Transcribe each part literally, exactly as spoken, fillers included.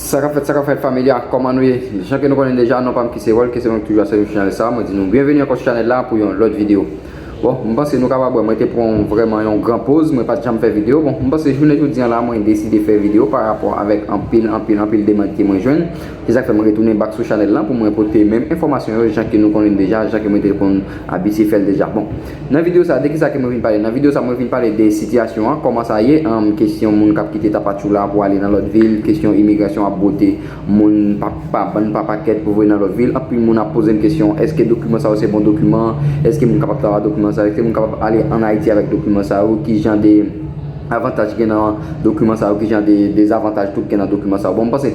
Sa k ap fèt, sa k ap fèt, familya, kòman nou ye? Jan ke nou konnen deja, non pa m ki se Wòl, ke se mwen ki toujou ap sèvi chanèl sa, mwen di nou byenveni ankò sou chanèl la pou yon lòt videyo. Bon, m panse nou kapab wè, mwen te pran vrèman yon gran poz, mwen pa t janm fè videyo. Bon, m panse jounen jodi an la, mwen deside fè videyo pa rapò avèk anpil, anpil, anpil demann ke mwen jwenn. Se sa k fè mwen retounen back sou chanèl lan pou mwen pote menm enfòmasyon yo, jan ke nou konnen deja, jan ke mwen te konn abitye fè l deja. Bon, nan videyo sa, de ki sa ke mwen vin pale? Nan videyo sa, mwen vin pale de sitiyasyon an, kòman sa ye, um, kesyon moun k ap kite Tapachula pou ale nan lòt vil, kesyon imigrasyon ap bote moun pa, pa bann pa pakèt pou voye nan lòt vil. Anpil moun ap poze m kesyon, èske dokiman sa yo se bon dokiman? Èske moun kapab travay dokiman sa yo? Èske moun kapab ale ann Ayiti avèk dokiman sa yo? Ki jan de avantaj gen nan dokiman sa yo? Ki jan de dezavantaj tou gen nan dokiman sa yo? Bon, m panse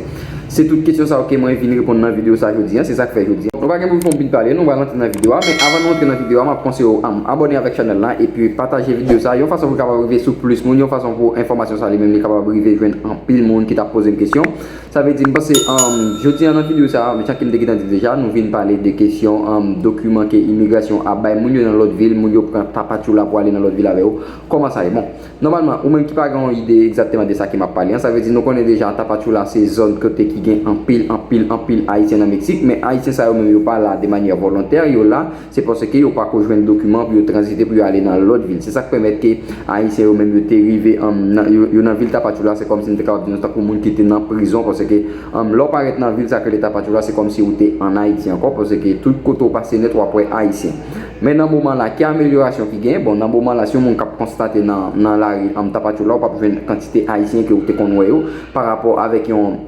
se tout kesyon sa yo ke mwen vin reponn nan videyo sa jodi an, se sa k fè jodi an. Nou pa gen pou fon bin pale, nou pral antre nan videyo a, men avan nou antre nan videyo a, m ap konseye w, um, abòne avèk chanèl la, epi pataje videyo sa, yon fason pou kapab rive sou plis moun, yon fason pou enfòmasyon sa li menm li kapab rive jwenn anpil moun ki t ap poze m kesyon. Sa vle di, m panse, um, jodi an nan videyo sa, jan ke m te gentan di deja, nou vin pale de kesyon, um, dokiman ke imigrasyon ap bay moun yo nan lòt vil, moun yo pran Tapachula pou ale nan lòt vil avè yo. Kòman sa ye? Bon, nòmalman, ou menm ki pa gen yon ide egzakteman de sa ke m ap pale an, sa vle di nou konnen deja Tapachula se zòn kote ki gen anpil, anpil, anpil Ayisyen nan Meksik, men Ayisyen sa yo menm yo pa la de manyè volontè, yo la, se paske yo pa ko jwenn dokiman pou yo tranzite pou yo ale nan lòt vil. Se sa k pèmèt ke Ayisyen yo menm yo te rive, um, nan, yo, yo nan vil Tapachula, se kòmsi m te kapab di nou tankou moun ki te nan prizon, paske, um, lè w parèt nan vil sa k rele Tapachula, se kòmsi ou te ann Ayiti ankò, paske tout kote w pase nèt w ap wè Ayisyen. Men nan moman la, ki amelyorasyon ki gen? Bon, nan moman la, si yon moun k ap konstate nan, nan lari, um, Tapachula, ou p ap jwenn kantite Ayisyen ke ou te konn wè yo, pa rapò avèk yon,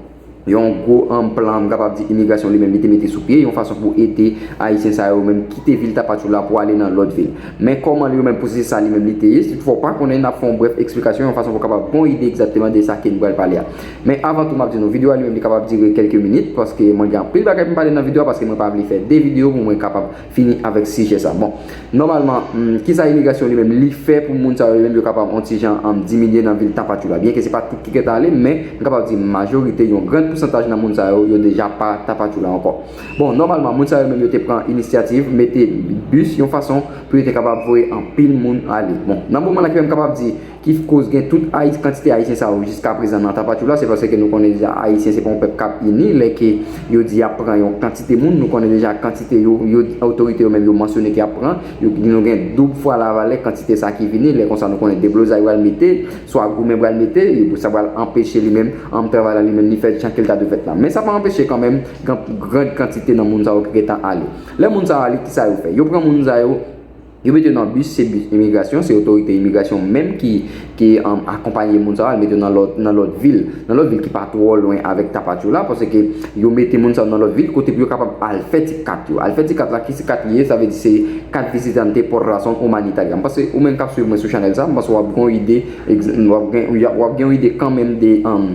yon gwo, um, plan, m kapab di, imigrasyon li menm li te mete sou pye, yon fason pou ede Ayisyen sa yo menm kite vil Tapachula pou ale nan lòt vil. Men kòman li menm pwosesis sa li menm li te ye, si toutfwa w pa konnen, n ap fè yon brèf eksplikasyon, yon fason pou w kapab gen yon ide egzakteman de sa ke nou pral pale a. Men avan tou, m ap di nou, videyo a li menm li kapab dire kèlke minit, paske mwen gen anpil bagay pou m pale nan videyo a, paske mwen pa vle fè de videyo pou mwen kapab fini avèk sijè sa. Bon, nòmalman, hmm, kisa imigrasyon li menm li fè pou moun sa yo, li menm yo kapab yon ti jan, um, diminye nan vil Tapachula? Byenke se pa tout ki gentan ale, men m kapab di majorite, yon gran pousantaj nan moun sa yo, yo deja pa Tapachula ankò. Bon, nòmalman, moun sa yo menm yo te pran inisyativ mete bis yon fason pou yo te kapab voye anpil moun ale. Bon, nan moman la ki fè m kapab di ki koz gen tout Ayis-, kantite Ayisyen sa yo jiskaprezan nan Tapachula, se paske nou konnen deja Ayisyen se pa yon pèp k ap ini. Lè ke yo di y ap pran yon kantite moun, nou konnen deja kantite yo, yo, otorite yo menm yo mansyone ke y ap pran, yo di nou gen doub fwa lavalè kantite sa ki vini. Lè konsa nou konnen deblozay pral mete, swa goumen pral mete, e sa pral anpeche li menm, an travay la li menm li fèt jan ke l ta dwe fèt la. Men sa pa anpeche kanmenm, gen gran kantite nan moun sa yo ki gentan ale. Lè moun sa yo ale, kisa yo fè? Yo pran moun sa yo, yo mete yo nan bis, se bis imigrasyon, se otorite imigrasyon menm ki, ki, um, akonpaye moun sa yo, al mete yo nan lòt, nan lòt vil, nan lòt vil ki pa twò lwen avèk Tapachula, paske yo mete moun sa yo nan lòt vil kote pou yo kapab al fè ti kat yo. Al fè ti kat la, ki ti kat li ye? Sa vle di se kat visitante por razón humanitaria. M panse ou menm k ap swiv mwen sou chanèl sa, m panse w ap gen yon ide, egz-, w ap gen, w ap gen yon ide kanmenm de, um,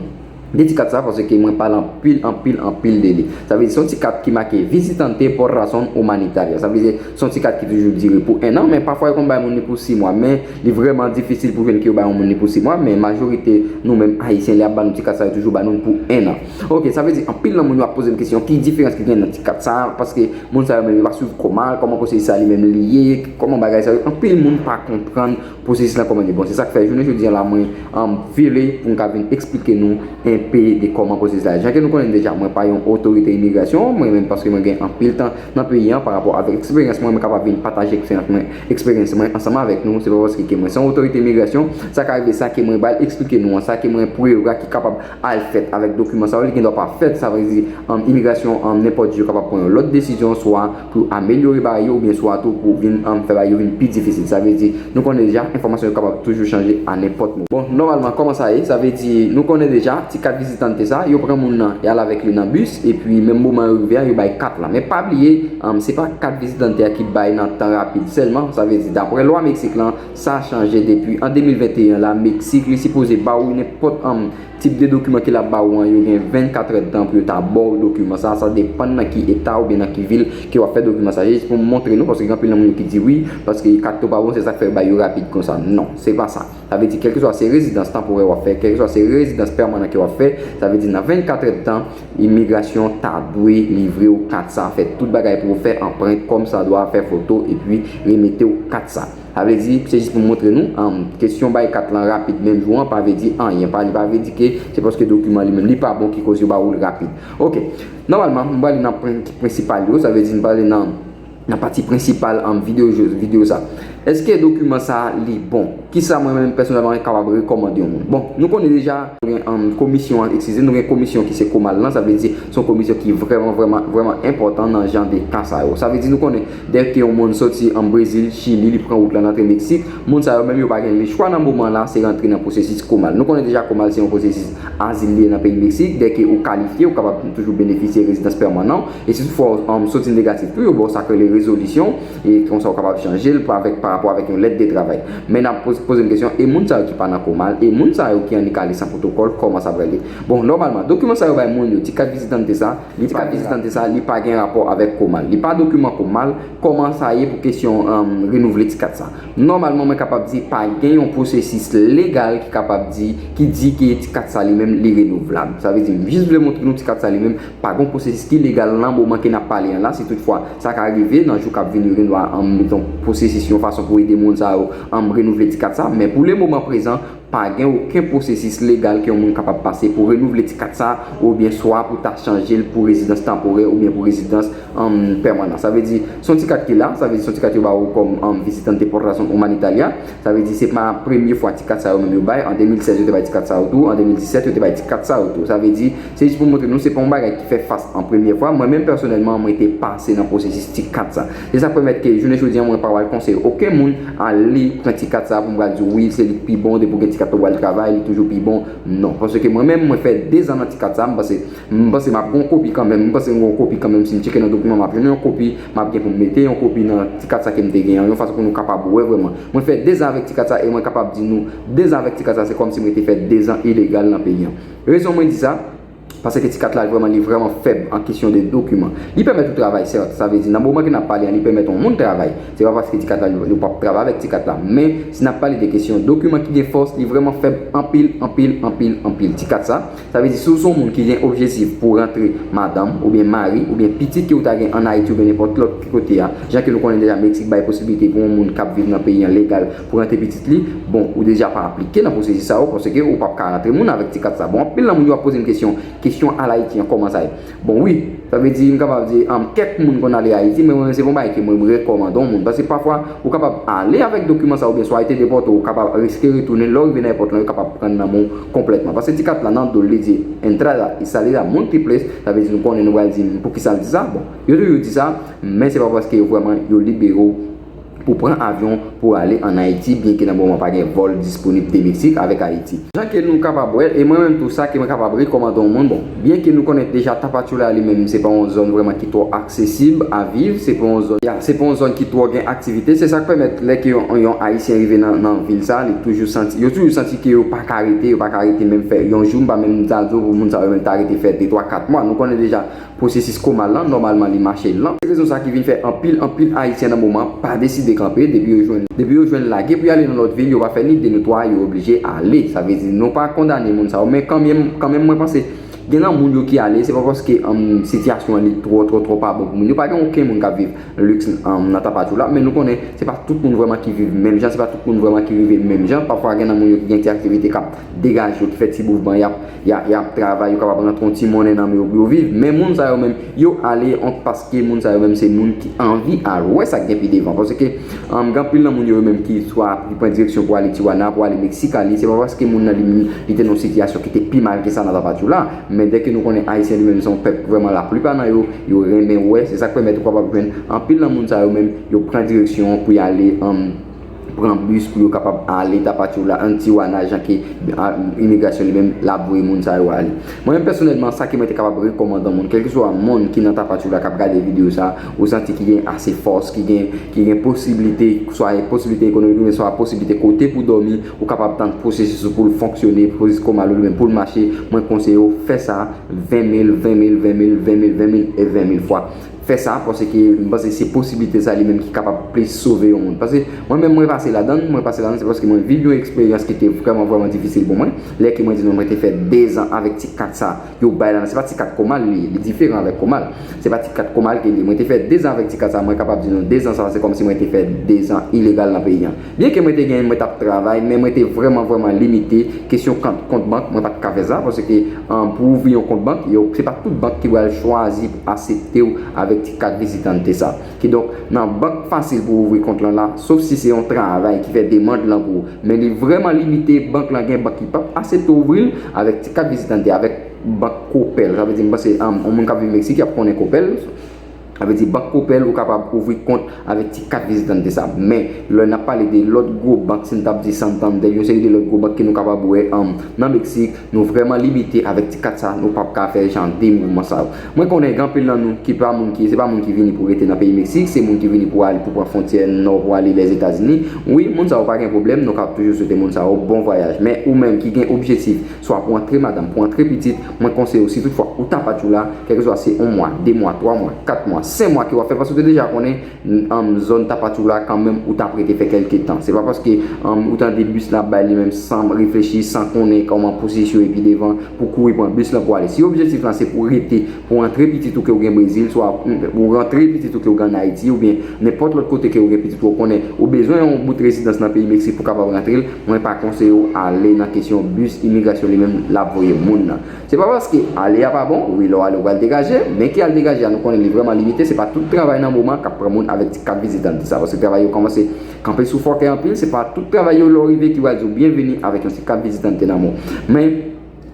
de ti kat sa, paske mwen pale anpil, anpil, anpil de li. Sa vle di se yon ti kat ki make visitante por razón humanitaria. Sa vle di se yon ti kat ki toujou dire pou en an, men pafwa yo konn bay moun li pou sis mwa, men li vrèman difisil pou jwenn ke yo bay yon moun li pou sis mwa, men majorite nou menm Ayisyen, lè y ap ba nou ti kat sa, yo toujou ba nou l pou en an. Oke, sa vle di anpil nan moun yo ap poze m kesyon, ki diferans ki gen nan ti kat sa, paske moun sa yo menm yo pa swiv kòman, kòman pwosesis sa li menm li ye, kòman bagay sa yo, anpil moun pa konprann pwosesis la kòman li ye. Bon, se sa k fè jounen jodi an la, mwen, um, vle pou m ka vin eksplike nou enpe de kòman pwosesis la ye. Jan ke nou konnen deja, mwen pa yon otorite imigrasyon, mwen menm paske mwen gen anpil tan nan peyi an, pa rapò avèk eksperyans mwen, mwen kapab vin pataje eksperyans mwen, eksperyans mwen ansanm avèk nou. Se pa paske ke mwen se yon otorite imigrasyon, sa ka rive sa ke mwen ba l eksplike nou an, sa ke mwen prevwa ki kapab al fèt avèk dokiman sa yo, li gendwa pa fèt. Sa vle di, um, imigrasyon, um, nenpòt jou yo kapab pran yon lòt desizyon, swa pou amelyore bagay yo, oubyen swa tou pou vin, um, fè bagay yo vin pi difisil. Sa vle di, nou konnen deja, enfòmasyon yo kapab toujou chanje a nenpòt moman. Bon, nòmalman, kòman sa ye? Sa vle di, nou konnen deja, ti kat visitante sa, yo pran moun nan, y al avèk li nan bis, epi menm moman yo rive a, yo bay kat la. Men pa bliye, um, se pa kat visitante a ki bay nan tan rapid sèlman. Sa vle di, daprè lwa Meksik lan, sa chanje depi an de mil venteyen la, Meksik, li sipoze ba w nenpòt, um, tip de dokiman ke l ap ba ou an, yo gen vennkat èdtan pou yo ta ba w dokiman sa. Sa depann nan ki eta oubyen nan ki vil ke w ap fè dokiman sa. Jis pou m montre nou, paske gen anpil nan moun yo ki di wi, paske kat yo pa bon, se sa k fè yo ba yo rapid konsa. Non, se pa sa. Sa vle di, kèlkeswa se rezidans tanporè w ap fè, kèlkeswa se rezidans pèmanan ke w ap fè, sa vle di nan vennkat èdtan, imigrasyon ta dwe livre w kat sa, fè tout bagay pou w fè anprent kòmsadwa, fè foto epi remete w kat sa. Sa vle di, se jis pou montre nou, um, kesyon bay kat lan rapid menm jou an pa vle di anyen, pa, li pa vle di ke se paske dokiman li menm li pa bon ki koz yo ba ou l rapid. Ok, nòmalman, m prale nan pwen ki prensipal yo, sa vle di m prale nan nan pati prensipal an videyo videyo sa. Èske dokiman sa li bon? Kisa mwen menm pèsonèlman mwen kapab rekòmande yon moun? Bon, nou konnen deja gen um, komisyon an, eskize, nou gen komisyon ki se komal lan, sa vle di se yon komisyon ki vrèman vrèman vrèman enpòtan nan jan de ka sa yo. Sa vle di nou konnen dèke yon moun soti an Brezil, Chili, li pran wout la nan antre Meksik, moun sa yo menm yo pa gen lechwa nan moman la, se rantre nan pwosesis komal. Nou konnen deja komal se yon pwosesis azil li ye nan peyi Meksik, dèke ou kalifye, ou kapab toujou benefisye rezidans pèmanan. E si toutfwa ou um, soti negatif tou, yo ba w sa k rele rezolisyon, e konsa ou kapab chanje l pa avèk, pa rapò avèk yon lèt de travay. Men n ap poze, poze n kesyon, e moun sa yo ki pa nan komal, e moun sa yo ki annik ale san pwotokòl, kòman sa prale? Bon, nòmalman, dokiman sa yo bay moun yo, ti kat vizitante sa, li pa vizitante sa, li pa gen rapò avèk komal. Li pa dokiman komal, kòman sa ye pou kesyon um, renouvle ti kat sa? Nòmalman, mwen kapab di pa gen yon pwosesis legal ki kapab di, ki di ke ti kat sa li menm li renouvlab. Sa vle di, m jis vle montre nou ti kat sa li menm pa gen yon pwosesis ki legal nan moman ke n ap pale an la. Si toutfwa sa ka rive, nan jou k ap vini, yo gen dwa um, met yon pwosesis, yon fason pou ede moun sa yo um, renouvle ti kat sa. Men pou le moman prezan, pa gen okenn pwosesis legal ke yon moun kapab pase pou renouvle ti kat sa, oubyen swa pou ta chanje l pou rezidans tanporè oubyen pou rezidans um, pèmanan. Sa vle di, se yon ti kat ki la, sa vle di, se yon ti kat yo ba ou kòm um, visitante por rason humanitaria. Sa vle di, se pa premye fwa ti kat sa yo menm yo bay. An de mil sèz, yo te bay ti kat sa yo tou. An de mil disèt, yo te bay ti kat sa yo tou. Sa vle di, se jis pou montre nou, se pa yon bagay ki fè fas an premye fwa. Mwen menm, pèsonèlman, mwen te pase nan pwosesis ti kat sa. Se sa k pèmèt ke jounen jodi a, mwen pa pral konseye okenn moun ale pran ti kat sa pou m pral di w, wi, se li k pi bon, depi w gen ti kat la, w pral travay, li toujou pi bon. Non, paske mwen menm, mwen fè dezan nan ti kat sa, m panse, m panse m ap gen yon kopi kanmenm, m panse m gen yon kopi kanmenm, si m tcheke nan dokiman, m ap jwenn yon kopi, m ap gen pou m mete yon kopi nan ti kat sa ke m te gen an, yon fason pou nou kapab wè vrèman. Mwen fè dezan avèk ti kat sa e mwen kapab di nou, dezan avèk ti kat sa, se kòmsi mwen te fè dezan ilegal nan peyi an. Rezon mwen di sa, paske ti kat la vrèman, li vrèman fèb an kesyon de dokiman. Li pèmèt ou travay, sèt, sa vle di nan moman ke n ap pale an, li pèmèt yon moun travay. Se pa paske ti kat la, li, li p ap travay avèk ti kat la. Men, si n ap pale de kesyon dokiman ki gen fòs, li vrèman fèb anpil, anpil, anpil, anpil. Ti kat sa, sa vle di si w se yon moun ki gen objektif pou rantre madanm, oubyen mari, oubyen pitit ke w ta gen ann Ayiti oubyen nenpòt lòt kote a, jan ke nou konnen deja, Meksik bay posiblite pou yon moun k ap viv nan peyi an legal pou rantre pitit li, bon, ou deja pa aplike nan pwosesis sa yo, paske ou p ap ka rantre moun avèk ti kat sa. Bon, anpil nan moun yo ap poze m kesyon, kesyon alayiti an, kòman sa ye? Bon, wi, sa vle di, m kapab di, um, kèk moun konn ale Ayiti, men mwen, se pa yon bagay ke mwen, mwen rekòmande yon moun. Paske pafwa, ou kapab ale avèk dokiman sa, oubyen swa yo te depòte w, ou kapab riske retounen, lè w rive nan èpòt lan, yo kapab pran nan men w konplètman. Paske ti kat la, nan do l, li di, entrada y salida múltiples, sa vle di, nou konnen, nou pral di, poukisa l di sa? Bon, yo toujou di sa, men se pa paske yo vrèman, yo libere w pou pran avyon pou ale ann Ayiti, byenke nan moman pa gen vòl disponib de Meksik avèk Ayiti. Jan ke nou kapab wè, e mwen menm tou sa ke mwen kapab rekòmande yon moun, bon, byenke nou konnen deja Tapachula li menm se pa yon zòn vrèman ki twò aksesib a viv, se pa yon zòn, ya, se pa yon zòn ki twò gen aktivite, se sa k pèmèt lè ke yon, yon Ayisyen rive nan, nan vil sa, li toujou santi, yo toujou santi ke yo pa ka rete, yo pa ka rete menm fè yon jou, m pa menm ta di w pou moun sa yo menm ta rete fè de, twa, kat mwa. Nou konnen deja pwosesis komal lan, nòmalman li mache lan. Se rezon sa ki vin fè anpil, anpil Ayisyen nan moman pa deside kanpe depi yo jwenn, depi yo jwenn lage pou y ale nan lòt vil, yo pa fè ni de ni twa, yo oblije ale. Sa vle di, nou pa kondane moun sa yo, men kanmenm, kanmenm mwen panse, gen nan moun yo ki ale, se pa paske, um, sitiyasyon an li twò, twò, twò pa bon pou moun. Yo pa gen okenn moun k ap viv liks, um, nan Tapachula, men nou konnen se pa tout moun vrèman ki viv menm jan, se pa tout moun vrèman ki rive menm jan. Pafwa gen nan moun yo ki gen ti aktivite k ap degaje yo, ki fè ti mouvman, y ap, y ap, y ap travay, yo kapab rantre yon ti monnen nan men yo pou yo viv. Men moun sa yo menm, yo ale, on, paske moun sa yo menm se moun ki anvi al wè sa k gen pi devan. Paske, um, gen anpil nan moun yo menm ki swa li pran direksyon pou ale Tijuana, pou ale Mexicali, se pa paske moun nan li menm, li te nan yon sitiyasyon ki te pi mal ke sa nan Tapachula. Men dèke nou konnen Ayisyen li menm se yon pèp vrèman laplipa nan yo, yo renmen wè, se sa k pèmèt ou kapab jwenn anpil nan moun sa yo menm, yo pran direksyon pou y ale, um, pran bis pou yo kapab ale Tapachula, an Tijuana, jan ke, a, imigrasyon li menm l ap voye moun sa yo ale. Mwen menm pèsonèlman, sa ke mwen te kapab rekòmande yon moun, kèlkeswa moun ki nan Tapachula k ap gade videyo sa, ou santi ki gen ase fòs, ki gen, ki gen posiblite, swa posiblite ekonomik, oubyen swa posiblite kote pou dòmi, ou kapab tann pwosesis ou pou l fonksyone, pwosesis komal ou li menm pou l mache, mwen konseye w fè sa ven mil, ven mil, ven mil, ven mil, ven mil e ven mil fwa. fè sa, paske m panse se posiblite sa li menm ki kapab plis sove yon moun. Paske mwen menm mwen pase ladann, mwen pase ladann, se paske mwen viv yon eksperyans ki te vrèman, vrèman difisil pou mwen. Lè ke mwen di nou mwen te fè dezan avèk ti kat sa, yo bay la, se pa ti kat komal li ye, li diferan avèk komal. Se pa ti kat komal ke li ye. Mwen te fè dezan avèk ti kat sa, mwen kapab di nou dezan sa, se kòmsi mwen te fè dezan ilegal nan peyi an. Byenke mwen te gen, mwen t ap travay, men mwen te vrèman, vrèman limite kesyon kont, kont bank, mwen pa t ka fè sa, paske, an, pou ouvri yon kont bank, yo, se pa tout bank ki pral chwazi pou aksepte w avèk ti kat vizitante sa. Kidonk, nan bank fasil pou ouvri kont lan la, sof si se yon travay ki fè demann lan pou ou. Men li vrèman limite, bank lan gen bank ki p ap aksepte ouvri l avèk ti kat vizitante, avèk bank Coppel. Sa vle di, m panse, an, yon moun k ap viv Meksik, y ap konnen Coppel. Sa vle di, bank Coppel, ou kapab ouvri kont avèk ti kat vizitante sa. Men, lè n ap pale de lòt gwo bank, si n t ap di Santander, yon seri de lòt gwo bank ke nou kapab wè, an, nan Meksik, nou vrèman limite avèk ti kat sa, nou p ap ka fè jan de mouvman sa yo. Mwen konnen gen anpil nan nou ki pa moun ki, se pa moun ki vini pou rete nan peyi Meksik, se moun ki vini pou ale, pou pran fwontyè nò pou ale Lèzetazini. Wi, moun sa yo pa gen pwoblèm, nou ka toujou swete moun sa yo bon vwayaj. Men ou menm ki gen objektif, swa pou antre madanm, pou antre pitit, mwen konseye w, si toutfwa ou Tapachula, kèlkeswa se yon mwa, de mwa, twa mwa, kat mwa, senk mwa ke w ap fè, paske w te deja konnen, an, zòn Tapachula kanmenm ou t ap rete fè kèlke tan. Se pa paske, an, ou tande bis la ap bay li menm san reflechi, san konnen kòman pwosesis yo epi devan, pou kouri pran bis lan pou ale. Si objektif lan se pou rete, pou antre pitit ou ke w gen Brezil, swa, mm, ou rantre pitit ou ke w gen ann Ayiti, oubyen nenpòt lòt kote ke w gen pitit ou, ou konnen ou bezwen yon bout rezidans nan peyi Meksik pou kapab rantre l, mwen pa konseye w ale nan kesyon bis imigrasyon li menm l ap voye moun nan. Se pa paske ale a pa bon, wi, lè w ale w pral degaje, men ki al degaje a nou konnen li vrèman limite, se pa tout travay nan moman k ap pran moun avèk ti kat vizitante sa, paske travay yo kòmanse kanpe sou fòkè anpil, se pa tout travay yo lè w rive ki pral di w byenveni avèk yon ti kat vizitante nan men w. Men,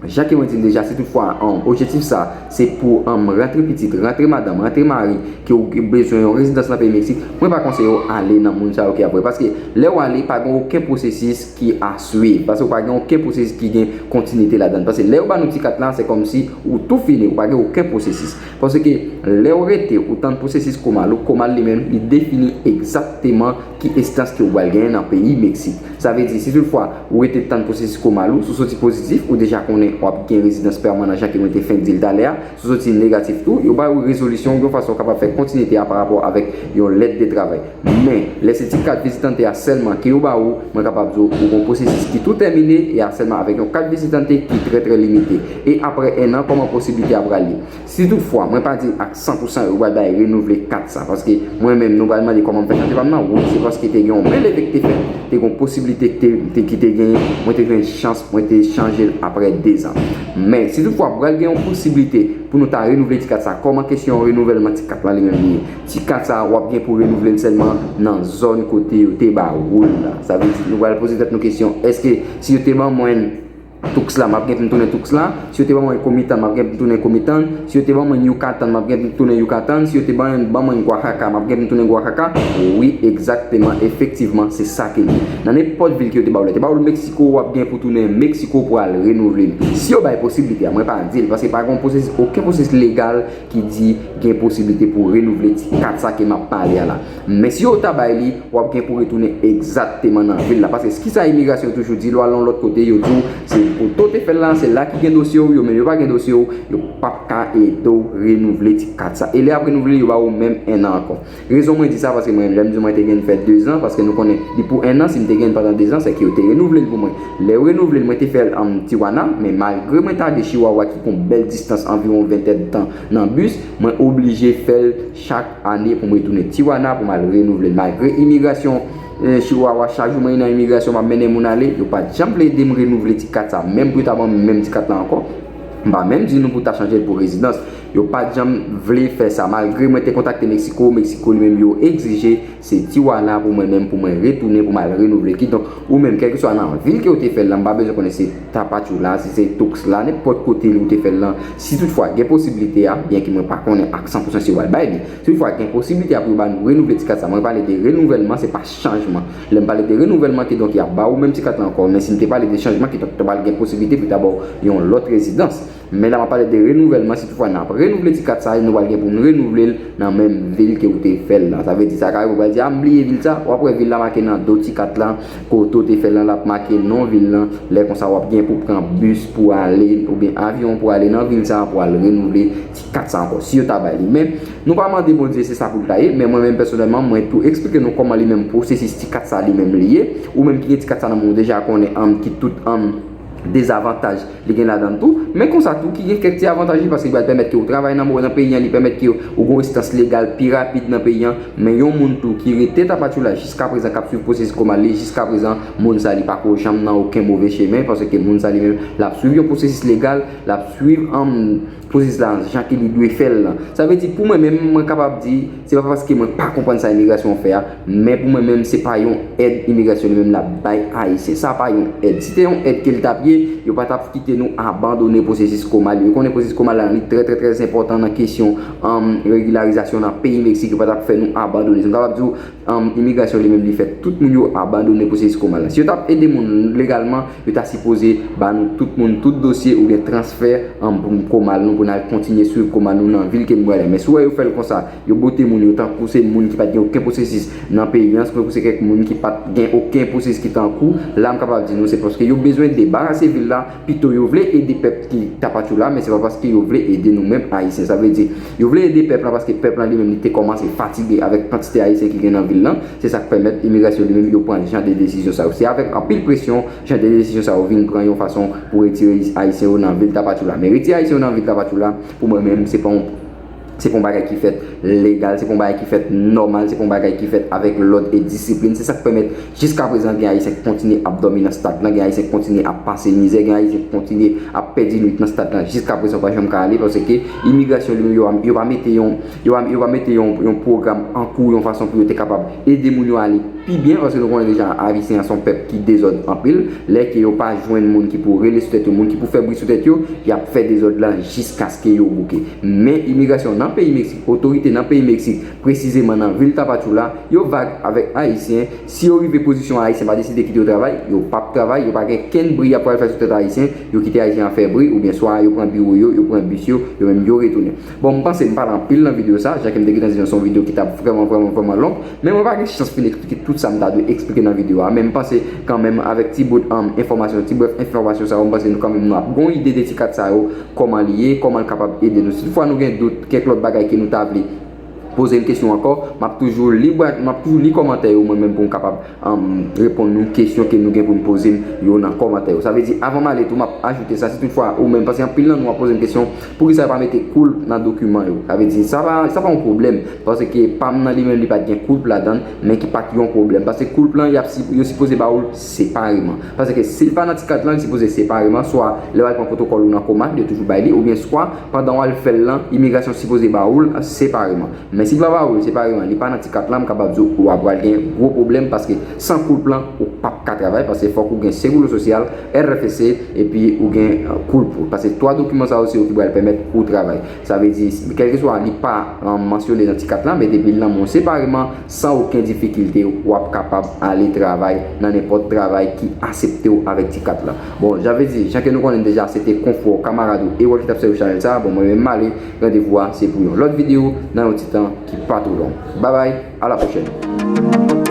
jan ke mwen di l deja, si toutfwa, an, objektif sa, se pou, an, rantre pitit, rantre madanm, rantre mari, ke w bezwen yon rezidans nan peyi Meksik, mwen pa konseye w ale nan moun sa yo ki ap voye. Paske lè w ale, pa gen okenn pwosesis ki a swiv. Paske w pa gen okenn pwosesis ki gen kontinite ladan l. Paske lè yo ba nou ti kat la, se kòmsi ou tou fini, ou pa gen okenn pwosesis. Paske lè w rete, ou tann pwosesis komal ou, komal li menm, li defini egzakteman ki enstans ke w pral genyen nan peyi Meksik. Sa vle di, si toutfwa ou rete tann pwosesis komal ou, si w soti pozitif, ou deja konnen w ap gen rezidans pèmanan, jan ke mwen te fenk di l talè a, si w soti negatif tou, yo ba ou rezolisyon yon fason w kapab fè kontinite a pa rapò avèk yon lèt de travay. Men, lè se ti kat vizitante a sèlman ke yo ba ou, mwen kapab di w, ou gon pwosesis ki tou tèmine, e a sèlman avèk yon kat vizitante ki trè, trè limite. E apre en an, kòman posiblite a pral ye? Si toutfwa, mwen pa di ak san pou san yo pral bay renouvle kat sa, paske mwen menm, nou pral mande kòman m fè chanje pa m nan, wi, se paske te gen yon bèl efè ki te fèt, te gen yon posiblite ki te, te, ki te genyen, mwen te jwenn chans, mwen te chanje l apre dezan. Men, si toutfwa, pral gen yon posiblite pou nou ta renouvle ti kat sa, kòman kesyon renouvèlman ti kat la li menm li ye? Ti kat sa, w ap gen pou renouvle l sèlman nan zòn kote yo te ba ou l la. Sa vle di, nou pral poze tèt nou kesyon, èske si yo te ban mwen Tucson, m ap gen pou m tounen Tucson? Si yo te ban mwen Comitán, m ap gen pou m tounen Comitán? Si yo te ban mwen Yucatán, m ap gen pou m tounen Yucatán? Si yo te ban, ban mwen Oaxaca, m ap gen pou m tounen Oaxaca? Wi, egzakteman, efektivman, se sa ke l ye. Nan nenpòt vil ke yo te ba ou la, te ba ou l Meksiko, w ap gen pou tounen Meksiko pou al renouvle l. Si yo bay posiblite a, mwen pa di l, paske pa gen pwosesis, okenn pwosesis legal ki di gen posiblite pou renouvle ti kat sa ke m ap pale a la. Men si yo ta bay li, w ap gen pou retounen egzakteman nan vil la. Paske kisa imigrasyon toujou di, lè w al yon lòt kote, yo di w se kote w te fè l la, se la ki gen dosye w, yo menm yo pa gen dosye w, yo p ap ka ede w renouvle ti kat sa. E lè y ap renouvle, yo ba ou menm en an ankò. Rezon mwen di sa, paske mwen, lè m di mwen te gen fè dezan, paske nou konnen li pou en an, si m te gen pandan dezan, se ke yo te renouvle l pou mwen. Lè yo renouvle l, mwen te fè l an Tijuana, men malgre mwen ta de Chihuahua ki gon bèl distans anviwon ven èdtan nan bis, mwen oblije fè l chak ane pou m retounen Tijuana pou m al renouvle l. Malgre imigrasyon, eh, Chihuahua, chak jou mwen nan imigrasyon, m ap mennen moun ale, yo pa t janm vle ede m renouvle ti kat sa, menm pou yo ta ban m menm ti kat la ankò. M pa menm di nou pou ta chanje l pou rezidans. Yo pa t janm vle fè sa. Malgre mwen te kontakte Meksiko, Meksiko li menm yo egzije se Tijuana pou mwen menm, pou mwen retounen, pou m al renouvle. Kidonk, ou menm, kèlkeswa nan vil ke w te fè l lan, m pa bezwen konnen se Tapachula, si se Tucson, nenpòt kote ou te fè l lan, si toutfwa gen posiblite a, byenke mwen pa konnen ak san pou san si yo pral bay li. Si toutfwa gen posiblite a pou yo ba nou renouvle ti kat sa, mwen pale de renouvèlman, se pa chanjman. Lè m pale de renouvèlman, kidonk y ap ba ou menm ti kat la ankò, men si m te pale de chanjman, kidonk te pral gen posiblite pou yo ta ba w yon lòt rezidans. Men la m ap pale de renouvèlman, si toutfwa n ap renouvle ti kat sa, nou pral gen pou n renouvle l nan menm vil ke ou te fè l lan. Sa vle di sa ka rive ou pral di, a, m bliye vil sa, w ap wè vil la make nan do ti kat la, kote ou te fè l lan, l ap make non vil lan. Lè konsa w ap gen pou pran bis pou ale, oubyen avyon pou ale nan vil sa, pou al renouvle ti kat sa ankò, si yo ta bay li. Men, nou pa mande Bondye se sa pou l ta ye, men mwen menm pèsonèlman, mwen tou eksplike nou kòman li menm pwosesis ti kat sa li menm li ye, ou menm ki gen ti kat sa nan men w deja konnen, ann, ki tout, ann, dezavantaj li gen ladan l tou. Men konsa tou, ki gen kèk ti avantaj li, paske li pral pèmèt ke ou travay nan, nan peyi an, li pèmèt ke ou gen yon rezidans legal pi rapid nan peyi an. Men yon moun tou ki rete Tapachula jiskaprezan, k ap swiv pwosesis komal li, jiskaprezan, moun sa li pako janm nan okenn move chemen, paske moun sa li menm, l ap swiv yon pwosesis legal, l ap swiv, ann, pwosesis la jan ke li dwe fè l lan. Sa vle di, pou mwen menm, mwen kapab di, se pa paske mwen pa konprann sa imigrasyon an fè a, men pou mwen menm, se pa yon èd imigrasyon li menm l ap bay Ayisyen. Sa pa yon èd. Si te yon èd ke l t ap ye, yo pa t ap kite nou abandone pwosesis komal yo. Yo konnen pwosesis komal la, li trè, trè, trè enpòtan nan kesyon, ann, regilarizasyon nan peyi Meksik. Yo pa t ap fè nou abandone. Nou kapab di w, ann, imigrasyon li menm, li fè tout moun yo abandone pwosesis komal la. Si yo t ap ede moun legalman, yo ta sipoze ba nou tout moun, tout dosye oubyen transfè, ann, pou komal nou, pou n al kontinye swiv komal nou nan vil ke nou prale. Men si w wè yo fè l konsa, yo bote moun yo tankou se moun ki pa t gen okenn pwosesis nan peyi an, tankou se kèk moun ki pa t gen okenn pwosesis ki t an kou, la m kapab di nou se paske yo bezwen debarase vil la, pito yo vle ede pèp ki Tapachula, men se pa paske yo vle ede nou menm Ayisyen. Sa vle di, yo vle ede pèp lan paske pèp lan li menm li te kòmanse fatige avèk kantite Ayisyen ki gen nan vil lan. Se sa k pèmèt imigrasyon li menm yo pran jan de desizyon sa yo. Se avèk anpil presyon jan de desizyon sa yo vin pran yon fason pou retire Ayisyen yo nan vil Tapachula. Men retire Ayisyen yo nan vil Tapachula, pou mwen menm, se pa yon, se pa yon bagay ki fèt legal, se pa yon bagay ki fèt nòmal, se pa yon bagay ki fèt avèk lòd e disiplin. Se sa k pèmèt jiskaprezan gen Ayisyen k kontinye ap dòmi nan stad lan, gen Ayisyen k kontinye ap pase mizè, gen Ayisyen k kontinye ap pèdi nwit nan stad lan. Jiskaprezan, yo pa janm ka ale, paske imigrasyon li menm, yo, yo pa mete yon, yo pa, yo pa mete yon, yon pwogram an kou, yon fason pou yo te kapab ede moun yo ale pi byen, paske nou konnen deja Ayisyen an se yon pèp ki dezòd anpil. Lè ke yo pa jwenn moun ki pou rele sou tèt yo, moun ki pou fè bri sou tèt yo, y ap fè dezòd lan jiskaske yo bouke. Men imigrasyon nan peyi Meksik, otorite nan peyi Meksik, presizeman nan vil Tapachula, yo vag avèk Ayisyen. Si yo rive pozisyon Ayisyen pa deside kite yo travay, yo p ap travay, yo pa gen kenn bri y ap pral fè sou tèt Ayisyen, yo kite Ayisyen an fè bri, oubyen swa yo pran biwo yo, yo pran bis yo, yo menm yo retounen. Bon, m panse m pale anpil nan videyo sa, jan ke m te gentan di nou, se yon videyo ki t ap vrèman, vrèman, vrèman long, men mwen pa gen chans fin eksplike tout sa m ta dwe eksplike nan videyo a, men m panse kanmenm avèk ti bout, ann, enfòmasyon, ti brèf enfòmasyon sa yo, m panse nou kanmenm nou ap gen yon ide de ti kat sa yo, kòman li ye, kòman l kapab ede nou. Si toutfwa nou gen dout, kèk lòt bagay ke nou ta vle poze m kesyon ankò, m ap toujou li, m ap toujou li kòmantè yo mwen menm pou m kapab, ann, reponn nou kesyon ke nou gen pou n poze m yo nan kòmantè yo. Sa vle di, avan m ale tou, m ap ajoute sa, si toutfwa ou menm, paske anpil nan nou ap poze m kesyon, poukisa yo pa mete koulp nan dokiman yo? Sa vle di, sa pa, sa pa yon pwoblèm, paske pa m nan li menm, li pa t gen koulp ladan l, men ki pa t yon pwoblèm. Paske koulp lan, y ap si-, yo sipoze ba ou l separeman. Paske si l pa nan ti kat lan, li sipoze separeman, swa lè w al pran pwotokòl ou nan Komat, yo toujou bay li, oubyen swa pandan w al fè l lan, imigrasyon sipoze ba ou l separeman. Men si l pa ba ou l separeman, li pa nan ti kat lan, m kapab di w, w ap pral gen gwo pwoblèm, paske san koulp lan, ou p ap ka travay, paske fòk ou gen Seguro Social, R F S, epi ou gen, eh, koulp ou. Paske twa dokiman sa yo, se yo ki pral pèmèt ou travay. Sa vle di, kèlkeswa li pa, eh, mansyone nan ti kat lan, men depi l nan men w separeman, san okenn difikilte, w ap kapab ale travay nan nenpòt travay ki aksepte w avèk ti kat lan. Bon, jan vle di, jan ke nou konnen deja, se te konfò kamarad ou Erol ki t ap sèvi chanèl sa. Bon, mwen menm m ale, randevou a se pou yon lòt videyo nan yon ti tan ki pa twò long. Babay, a la pwochèn.